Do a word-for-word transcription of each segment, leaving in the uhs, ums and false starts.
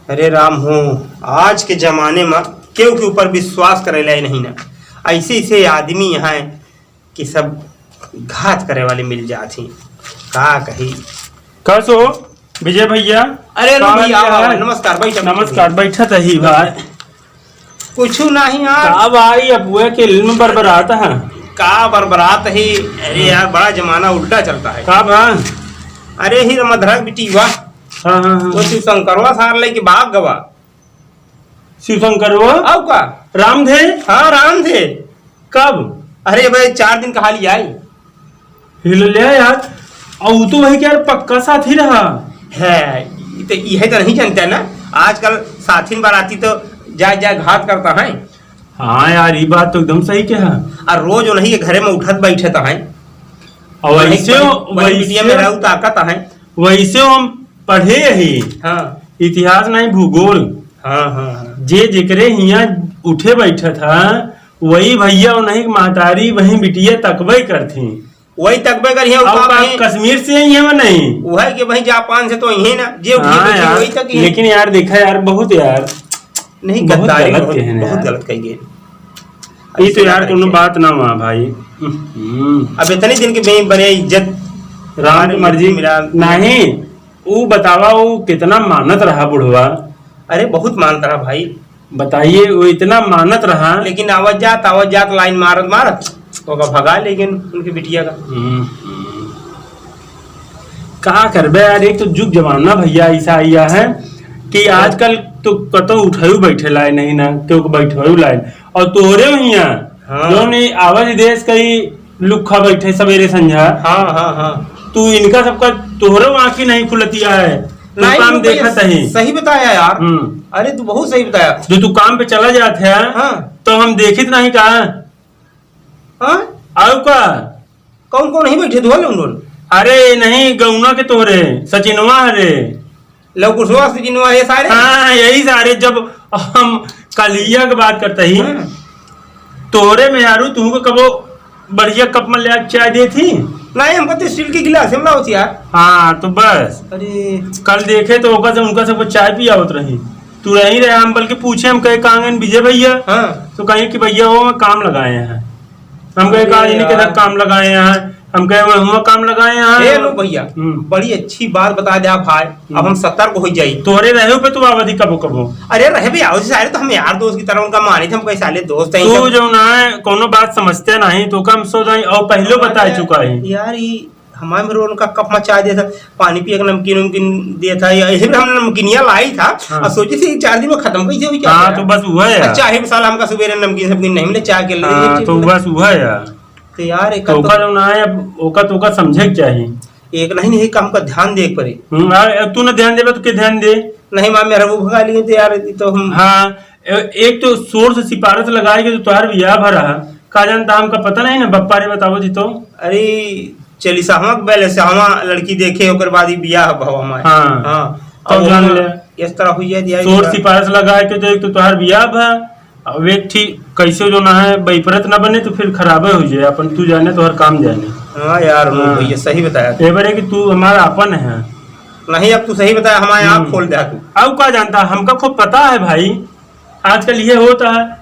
अरे राम हो, आज के जमाने मा केहू के ऊपर विश्वास करे लायक नहीं ना। ऐसे ऐसे आदमी यहाँ है कि सब घात करे वाले मिल जात ही। का कही? कस हो विजय भैया? अरे लो का भैया, हाल आवा, है? नमस्कार, बैठा, बैठा। नमस्कार, बैठा तो ही भाई। कुछ नहीं यार। का भाई, अब वह के इल्म बरबरात है। का बरबरात है? अरे यार, बड़ा जमाना उल्टा चलता है। का बा? अरे ही मधुरा बिटिया। हाँ, हाँ, हाँ। वो शिव शंकरवा सार लेके भाग गवा। शिव शंकरवा? आउ का? रामधे? हाँ, रामधे। कब? अरे भाई, चार दिन का हाल ही आई। हिल ले यार। और वो तो वही के यार पक्का साथी रहा। है, ई तो, इहे तो नहीं जानता ना। आजकल साथी बाराती तो जाए जाए घात करता है। हाँ यार, ये बात तो एकदम सही कहा। और रोज उन्हीं के घरे में उठत बैठत है। और वही, वैसे वही, वही वैसे मीडिया में रहू ताकत है। वैसे हम पढ़े ही। हाँ। इतिहास नहीं, भूगोल। हाँ, हाँ, हाँ। जे जेकरे हियाँ उठे बैठत है, वही भैया उन्हीं के महतारी, वही बिटिया तकबे करती। वही तकबे करिए, अब का का कहीं कश्मीर से आई है वो नहीं? वो है कि वही जापान से तो आई है ना, जे उठी हाँ बैठी यार, वही तक ही है। लेकिन यार देखा यार, बहुत यार, नहीं, बहुत गद्दारी गलत बहुत, कहे ना बहुत यार। गलत कही गई। ये तो ऐसे ना यार करे कोनो के। बात ना हुआ भाई। हम्म। अब इतने दिन के बे-, बड़े इज्जत राम की हमारे मर्जी। मिला। नहीं, ऊ बतावा, ऊ कितना मानत रहा बुढ़वा? अरे बहुत मानत रहा भाई। बताइए, वो इतना मानत रहा। लेकिन आवत जात, आवत जात लाइन मारत मारत ओका भगा लेकिन उनके बिटिया का। हम्म, हम्म। का करबे यार, एक तो जुग जमाना भैया ऐसा आया है कि आजकल तो कतो उठायु बैठे लाए नहीं ना, केहू को बैठवायु लाए। और तोहरे हियाँ हाँ। जौन ई आवाज देश कई लुक्खा बैठे सवेरे संझा। हाँ, हाँ, हाँ। तू इनका सबका तोहरो आँखी नहीं खुलतिया है। तू नहीं, काम तू भैया देखत ही। सही बताया यार। हम्म। अरे तू बहुत सही बताया। जो तू काम पे चला जात है, हाँ। तो हम देखित नहीं का? हाँ? आउ का? कौन कौन ही बैठे धोल उन लोग? अरे नहीं, गौना के तोहरे, सचिनवा हरे। लवकुशवा सचिनवा ये सारे? हाँ, यही सारे। जब हम कलिया के बात करते ही, हाँ। तोहरे मेहरारू तुमको कबो बढ़िया कप में ले आके चाय देत ही? नहीं, हमको तो स्टील की गिलास में लाओ यार। हाँ, तो बस। अरे। कल देखे तो ओका से, उनका सबको चाय पियावत रही। तू रही रहे, हम बल्कि पूछे, हम कहे, "कहाँ गए विजय भैया?" हाँ। तो कहे कि, "भैया, वो मैं काम लगाए हैं।" हम कहे, "अरे "कहाँ इनके यार। साथ काम लगाए हैं?" हम कहे, "वो हुआ काम लगाए हैं।" ए, लो भैया, हम्म। बड़ी अच्छी बात बता दे आप भाई। अब हम्म। हम सतर्क हो जाई। तोहरे रहे पे तू आवत ही कबो कबो। अरे रहे भी आओ सारे, तो हम यार दोस्त की तरह उनका मानी थे, हम कहे साले दोस्त हैं तू सब। जो ना है, कोनो बात समझते नहीं, तो कम सो जाई, और पहले अरे बता चुका है। यार, ये हमारे में उनका कप मचा दिया था, पानी पिए के नमकीन उमकीन दिया था, या यही भी हमने नमकीनिया लाई था, हाँ। और सोची थी चार दिन में खत्म कैसे हुई क्या हाँ, यार? तो बस हुआ है यार। अच्छा, ही साला हमका सुबेरे नमकीन सबकीन नहीं मिले, चाय के लिए हाँ, ये तो चीज़ बस हुआ है यार। तो यार, एक तो तो ओका जो ना है, अब ओका तो ओका समझे के चाही। एक नहीं, नहीं, काम का ध्यान दे एक परी। हम्म, आ, तू ना ध्यान देबे तो के ध्यान दे? नहीं, माँ, मेरा वो भगा लिए तो यार, ये तो हम हाँ, ए-, एक तो शोर से सिफारिश लगाए के तो तोहार बियाह भरा है। का जानता, हमका पता नहीं ना, बप्पा रे बतावो जी तो। अरे, चली साहवा के बैले साहवा लड़की देखे, ओकर बाद ही बियाह भवा हमारे। हाँ। हाँ। तब अब जान हम ले। इस तरह हुई है, दिया शोर इस तरह। सिफारिश लगाए के तो एक तो तोहार बियाह भा, अब एक ठीक कैसे जो ना है, बेइफरत ना बने तो फिर खराबे हो जाए, अपन तू जाने तोहर काम जाने। हाँ यार, वो हाँ। भैया सही बताया। ए बारे कि तू हमारा अपन है। नहीं, अब तू सही बताया, हमारे आँख हम्म। खोल दिया तू। अब का जानता, हमका खूब पता है भाई, आजकल ये होता है,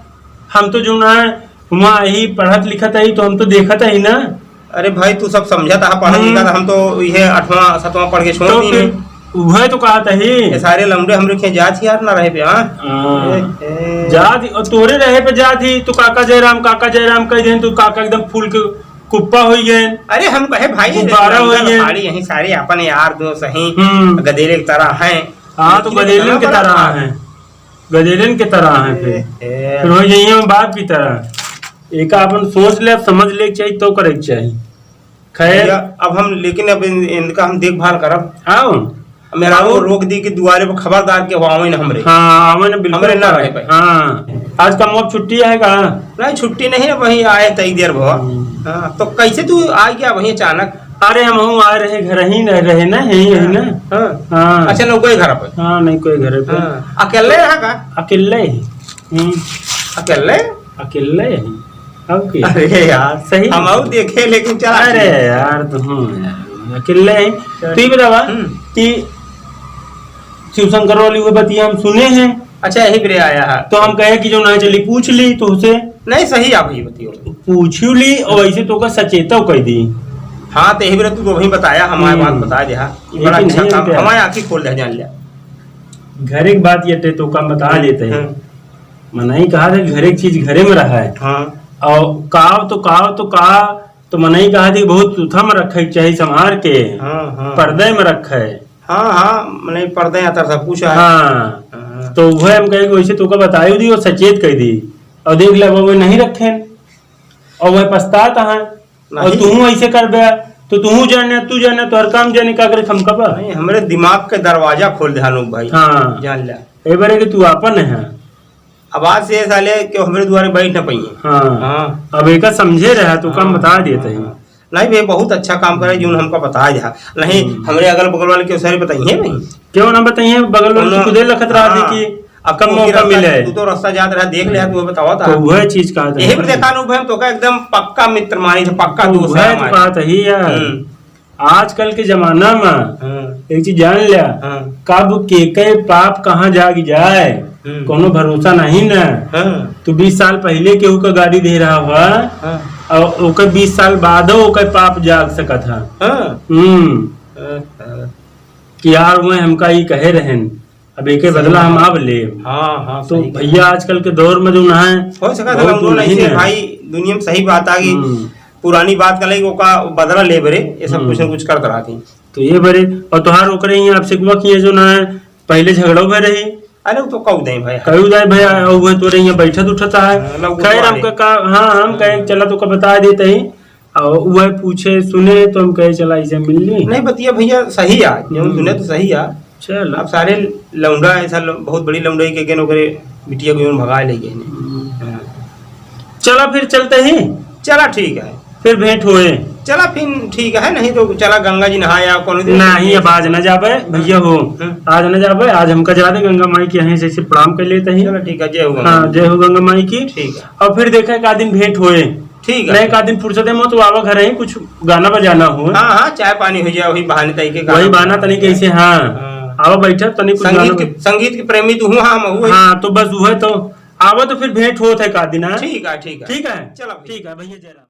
हम तो जो ना है, वहाँ यही पढ़त लिखत है, तो हम तो देखत है ना। अरे भाई, तू सब समझत है, पढ़त हम्म। लिखत है, हम तो ये आठवां, सातवां पढ़ के छोड़ तो दी फिर नहीं। उहे तो कहत ही। ये सारे लौंडे हमरे के जात ही यार ना रहे पे, हाँ? हाँ। ए, ए। जात ही, और तोरे रहे पे जात ही, तो काका जयराम, काका जयराम कह देन, तो काका एकदम फूल के कुप्पा होई गए। अरे हम कहे भाई, गुब्बारा होई गए। पहाड़ी यहीं सारे अपन यार दोस्त हैं, हम्म। गदेले की तरह हैं। हाँ, तो लेकिन गदेले इतना की बड़ा तरह बात। हैं। गदेलन के तरह हैं फिर। ए, ए। फिर हो जाइए हम बाप की तरह। एका अपन सोच ले, समझ ले के चाहिए, तो करे के चाहिए। खैर। भैया, अब हम, लेकिन अब इन-, इनका हम देखभाल करब। आओ। मेरा वो आओ। रोक दी कि दुआरे पर खबरदार के वो आवे ना हमरे। हाँ, आवे ना, बिल्कुल हमरे ना आवे। रहे भाई। हाँ। आज का मुँह छुट्टी है का? नहीं, छुट्टी नहीं है, वही आए तई देर भवा। हम्म। हाँ, तो कैसे तू आ गया वहीं अचानक? अरे, हम हूँ आ रहे, घर ही न रहे ना, यही, यही ना। हाँ। हाँ। अच्छा, नहीं कोई घर पे? हाँ, नहीं कोई घर पे। हाँ। अकेले रहा का? अकेले ही। हम्म। अकेले? अकेले ही। अब की? अरे यार, सही। हम आऊ देखे, लेकिन चला अरे ठीक। यार, तो हूँ यार, अकेले ही। चल। तू ही बतावा हम्म। कि शिव शंकर वाली वो बतिया हम सुने हैं। अच्छा, यही पे आया है। तो हम कहे कि जो ना चली पूछ ली तो उसे। नहीं, सही आप ही बतियो। पूछू ली और वैसे तो का सचेतव कह दी। हाँ, तो यही बेरा तू तो वही बताया, हमारे हम्म। बात बता दे, हाँ। ये बड़ा लेकिन अच्छा नहीं काम, क्या? हमारे आँखी खोल दे, जान लिया। घर एक बात ये टे तो का बता देते हैं। हम्म। मनई कहा था, घर एक चीज घरे में रहा है। हाँ। और काव तो, काव तो का, तो मनई कहा थी बहुत सुथा में रखे के चाही, संभार के। हाँ, हाँ। पर्दे में रखे। हाँ, हाँ, मने पर्दे आता सब कुछ है। हाँ। हाँ। तो वह हम कहे कि वैसे तोका बताई दी और सचेत कर दी। और देख ले, अब वह नहीं रखे। और वह पछतात है। और नहीं। तू ऐसे कर बे, तो तू जाने, तू जाने, तो हर काम जाने, का करे हम कबा? नहीं, हमरे दिमाग के दरवाजा खोल दे, अनूप भाई। हाँ। जान ले। ए बारे कि तू आपन है। अब आज से ये साले क्यों हमरे दुआरे बैठ ना पाइए। हाँ। हाँ। अब एका समझे रहा, तो काम हाँ, बता देते हैं। हाँ। नहीं भैया, बहुत अच्छा काम करे, जोन हमका बता दे। नहीं, हम्म। हमरे अगल बगल वाले क्यों सारे बताइए भाई। क्यों ना बताइए, बगल वाले तो खुदे लखत रहा थी हाँ। कि अब कम तू मौका रास्ता, मिले। तू तो रास्ता जात रहा, देख ले, तू बतावा था। तो वह चीज कहा था। यही पर देखा अनूप भाई, हम तो का एकदम पक्का मित्र मानी थे, पक्का तो दोस्त वह है तो हमारे। बात है यार। हम्म। आजकल के जमाना में हाँ। एक चीज जान लिया, हाँ। कब के के पाप कहाँ जाग जाए, हम्म। कोनो भरोसा नहीं न। हाँ। तू बीस साल पहले केहू का गाड़ी दे रहा हुआ, हाँ। और ओकर बीस साल बादो ओकर पाप जाग सकत है। हाँ। हम्म। हाँ, हाँ। कि यार, वह हमका ई कहे रहन, अब एके सही बदला हम बात। अब लेब। हाँ, हाँ, तो सही कहा। भैया, आजकल के दौर में जो ना है, हो सका था बहुत लौंडो नहीं नहीं से है। भाई, दुनिया में सही बात आ गई। हम्म। पुरानी बात का लगी, ओका बदला लेब रे, ये सब हम्म। कुछ ना कुछ करत रहती। तो ये बरे, और तोहार ओकरे यहाँ आपसे कुआ किए जो ना है, पहले झगड़ो भय रही। अरे, वो तो कहू दे भाई। कहू दे भाई, और वह तोरे यहाँ बैठत उठत है। हाँ, लौंडो खैर, आ हमका रही। का, हाँ, हम हाँ। कहे, चला तो का बता देते ही। और वह पूछे, सुने, तो हम कहे, "चला, इसे मिल ली।" नहीं, बतिया भैया सही आ, जो हम्म। सुने तो सही आ। चल। अब सारे लौंडा ऐसा ल-, बहुत बड़ी लौंडई के गेन ओकरे बिटिया को यूं भगाए ले गए ने। हम्म। हाँ। चला, फिर चलते ही। चला, ठीक है। फिर भेंट होए। चला, फिर ठीक है, नहीं तो चला गंगा जी नहाया, कौन दिन नहीं, अब आज न जाबे, भैया हो। हम्म। आज न जाबे, आज हमका जा दे गंगा माई के यहाँ से, से प्रणाम कर लेते ही। चला, ठीक है, जय हो गंगा हाँ, माई। जय हो गंगा माई की। ठीक है। और फिर देखा एक आध दिन भेंट होए। ठीक है। नहीं, एक आध दिन फुर्सत है, मत आवा घर ही, कुछ गाना बजाना हो। हाँ, हाँ, चाय पानी हो जाए, वही बहाने तरीके का वही बहाना तनी कैसे, हाँ। हाँ। आवा बैठा, तनी कुछ संगीत गाना के, बजा- संगीत के प्रेमी तू हूँ, हाँ, हम हूँ। हाँ, तो बस वह तो आवा तो फिर भेंट होत है एक आध दिन, हाँ? ठीक है, ठीक है। ठीक है? चलो भैया। ठीक है भैया, जय राम।